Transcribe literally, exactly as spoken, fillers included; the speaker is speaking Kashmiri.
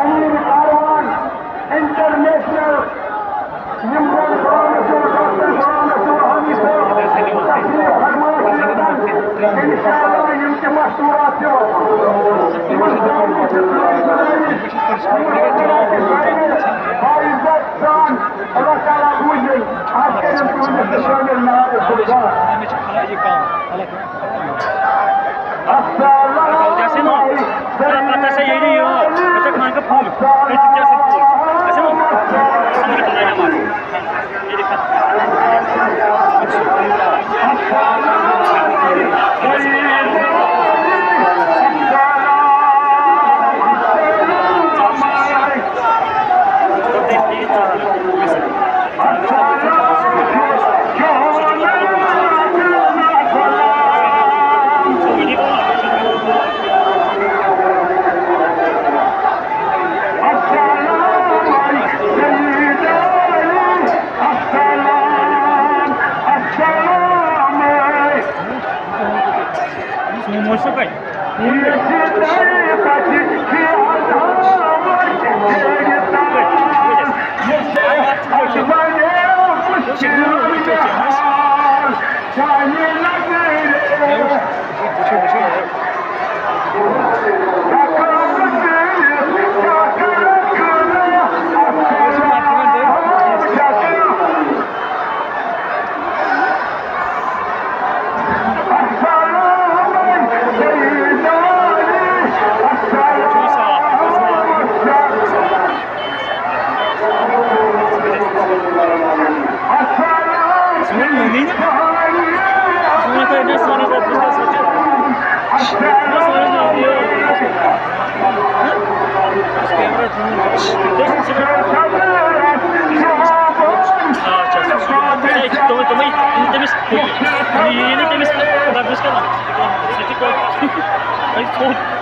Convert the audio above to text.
امیر کاروان انٹرنیشنل، یِم زن غلام رسول، ڈاکٹر غلام رسول حامی صٲب تشریف فرما چھِ یوٚتن، انشاءاللہ یِم تہِ مستورات چھِ واتان، یِمن سارنٕے چھِ سٲنۍ گُزٲرِش، یِمن حضرات چھِ سانہِ باعزت سان، اللہ تعالیٰ بوٗزِن، خاص کر یِم تُہٕنٛدِس نِشٲنِس ناوِ سُلطان۔ جیسے نا، پتہ سے ییٚلہِ یہِ، أسۍ چھِ خانقاہ پھوٚل، أسۍ چھِ کیٛاہ سا پھوٚل؟ أسۍ چھِ نا، أسۍ چھِ نا، سومو چھُ کَتہِ؟ تِمَے، تِمَے، تٔمِس، یہِ یی نہٕ تٔمِس رَٹنَس کَران۔ سُہ تہِ کوٚر۔ أمۍ ژھوٚٹ۔